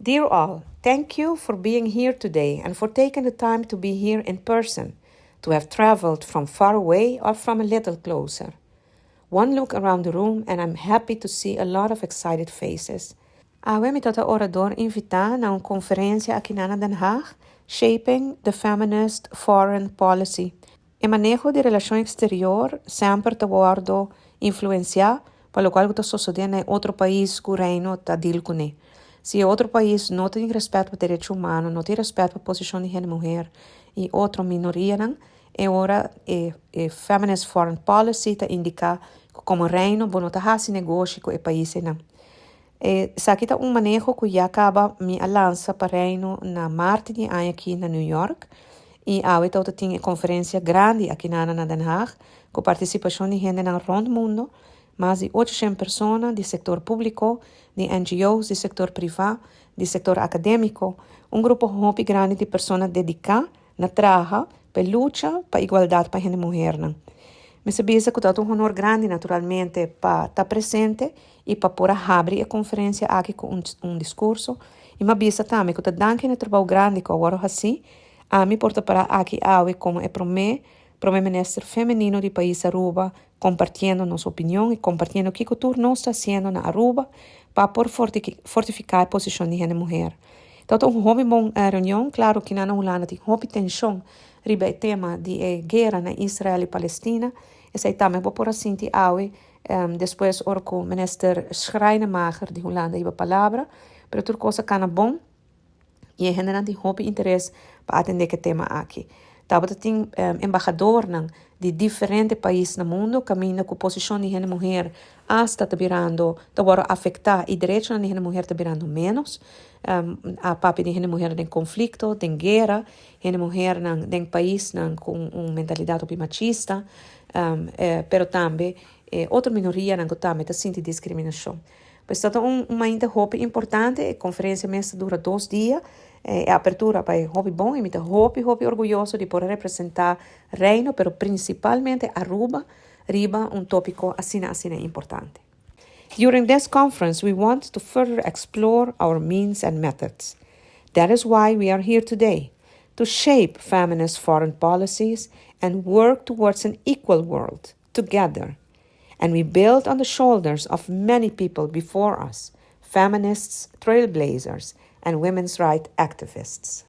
Dear all, thank you for being here today and for taking the time to be here in person, to have traveled from far away or from a little closer. One look around the room and I'm happy to see a lot of excited faces. Awe mi tabata orador invita na un conferencia aki na Den Haag, Shaping the Feminist Foreign Policy. E maneho di relacion exterior semper ta wordo influencia pa loke ta sucediendo den otro pais cu Reino ta deal cune. Si otro pais no tin respet pa derecho humano, no tin respet pa posicion di hende muher y otro minoria, e ora e Feminist Foreign Policy ta indica como Reino bo no ta haci negoshi cu e paisnan. Esaki ta un maneho cu ya caba mi a lansa pa Reino na maart di aña aki na New York y awe tin conferencia grandi aki na Den Haag cu participacion di hende na rond mundo, mas di 800 persona di sector publico, di NGOs, di sector priva, di sector academico, un grupo hopi grandi di persona dedica na traha pa lucha pa igualdad pa hende muher. Mi ta bisa cu ta un honor grandi, naturalmente, pa ta presente y pa por habri e conferencia aki cu un discurso. Y mi a bisa tambe cu ta danki na trabou grandi cu awor asina, ami por ta para aki awe como e prome minister femenino di pais Aruba, compartiendo nos opinion y compartiendo kico tur nos ta haciendo na Aruba pa por fortifica e posicion di hende muher. Anto, un hopi bon reunion. Claro cu na Hulanda tin hopi tension riba e tema di guera na Israel y Palestina. Esey tambe bo por a sinti awe despues ora cu minister Schreinemacher di Hulanda a hiba palabra, pero tur cos a cana bon y hende tin hopi interes pa atende e tema aki. Tabata tin embahador di diferente pais na mundo, caminda cu posicion di hende muher hasta ta birando, ta awor afecta y derecho di hende muher ta birando menos. A papia di hende muher den conflicto, den guera, hende muher den pais cu un mentalidad machista, pero tambe otro minoria nan tambe ta sinti discriminacion. Pues ta un ainda hopi importante, e conferencia mes ta dura 2 dia, e apertura a bay hopi bon y mi ta hopi hopi orguyoso di por representa Reino, pero principalmente Aruba, riba un topico asina asina importante. During this conference, we want to further explore our means and methods. That is why we are here today, to shape feminist foreign policies and work towards an equal world together. And we build on the shoulders of many people before us, feminists, trailblazers, and women's rights activists.